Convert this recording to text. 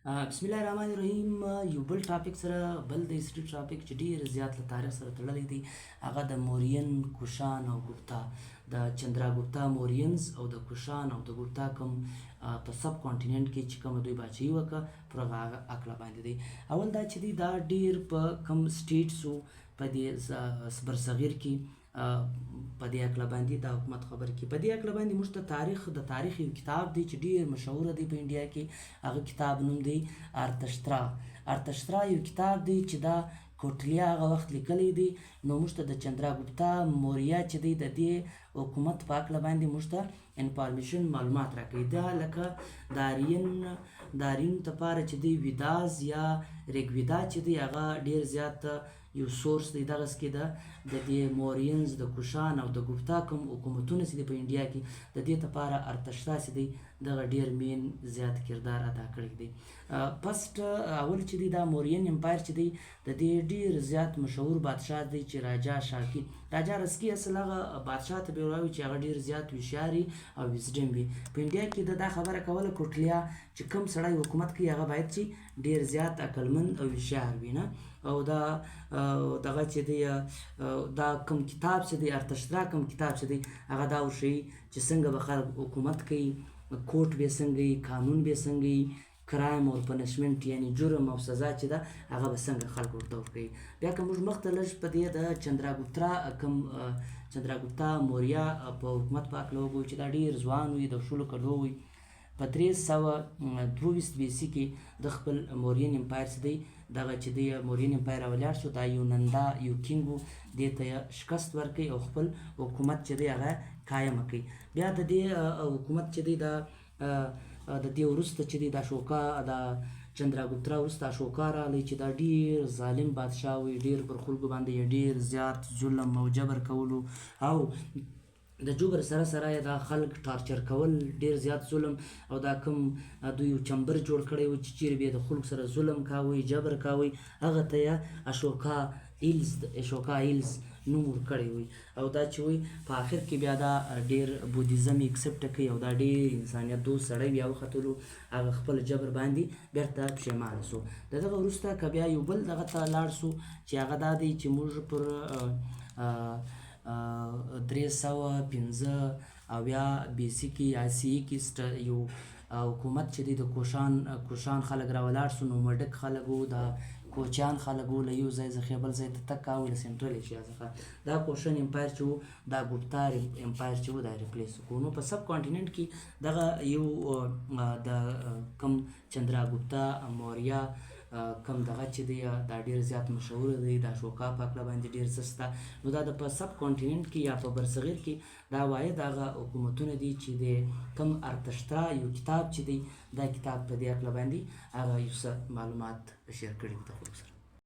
بسم الله الرحمن الرحیم. یو بل topic سره، بل د history topic چې ډیر زیات له تاریخ سره تړلی دی، هغه د مورین، کوشان او ګپتا، د چندراګپتا مورینز او د کوشان او د ګپتا کوم په subcontinent کې چې کوم دوی باچهي وکړه، پر هغه اکله باندې دی. اول دا چې دی دا ډیر په کوم states په دې برصغیر کې، په دې اکله باندې دا حکومت خبر کی. په دې اکله باندې موږ ته تاریخ، د تاریخ یو کتاب دی چې ډیر مشهور دی په انډیا کې، هغه کتاب نوم دی ارتشترا. ارتشترا یو کتاب دی چې دا کوټلیا هغه وخت لیکلی دی. نو موږ ته د چندراګپتا موریا چې دی، د دې حکومت په اکله باندې موږ ته information، معلومات راکوي. دا لکه د آرین لپاره چې دی ویداز یا ریګویدا چې دی، هغه ډیر زیات یو source دی. دغه سکه د دې مورینز، د کوشان او د ګپتا کوم حکومتونه چې دی په انډیا کې، د دې لپاره ارتشترا چې دی، دغه ډیر main زیات کردار ادا کړی دی. first اول چې دی دا مورین empire چې دی، د دې ډیر زیات مشهور بادشاه دی چې راجا شاکی، راجا رسکی. اصل هغه بادشاه ته به وایي چې هغه ډیر زیات هوښیاري او wisdom وي. په انډیا کې د دا خبره کوله کوټلیا چې کوم سړی حکومت کوي، هغه باید چې ډیر زیات عقلمند او هوښیار وي نه. او دا دغه چې دی، دا کوم کتاب چې دی، ارتشترا کوم کتاب چې دی، هغه دا وښيي چې څنګه به خلک حکومت کوي، court به څنګه وي، قانون به څنګه وي، crime او punishment یعنی جرم او سزا چې ده، هغه به څنګه خلک ورته ورکوي. بیا که موږ مخته لږ په دې د چندراګپترا کوم چندراګپتا موریا په حکومت په هکله وګورو چې دا ډیر ځوان وي، د 20 کلو وي، په 322 BC کې د خپل مورین empire چې دی، دغه چې دی مورین empire راولاړ شو. دا یو نندا یو king و، دې ته یې شکست ورکړي او خپل حکومت چې دی هغه قایم کړي. بیا د دې حکومت چې دی، دا د دې وروسته چې دی د اشوکا، د چندراګپترا وروسته اشوکا راغلی چې دا ډیر ظالم بادشاه وي. ډیر پر خلکو باندې یې ډیر زیات ظلم او جبر کولو او د جبر سره سره یې دا خلک torture کول، ډیر زیات ظلم. او دا کوم دوی یو chamber جوړ کړی و چې چیرې به د خلکو سره ظلم کاوه، جبر کاوه، هغه ته یې اشوکا هیلز، اشوکا هیلز نوم ورکړی وي. او دا چې وي، په آخر کې بیا دا ډیر Buddhism accept کوي او دا ډیر انسانیت دوست سړی بیا وختلو، هغه خپل جبر باندې بیرته پښیمانه سو. د دغه وروسته که بیا یو بل دغه ته لاړ سو چې هغه دا دی چې موږ پر 375 BC کې یا CE کې یو حکومت چې دی د کوشان خلک راولاړ سو. nomadic خلک وو، د کوچیان خلک وو، له یو ځای څخه بل ځای ته تګ کاوه. له Central Asia څخه دا کوشن empire چې وو، دا ګپتا empire چې وو، دا replace کړو. نو په subcontinent کې دغه یو د کم چندراګپتا موریا کم دغه چې دی، دا ډیر زیات مشهور دی. د اشوکا په هکله باندې ډیر څه شته. نو دا د په subcontinent کې یا په برصغیر کې دا واحد هغه حکومتونه دي چې د کم ارتشترا یو کتاب چې دی، دا کتاب په دې هکله باندې هغه یو څه معلومات share کړي دي د خلکو سره.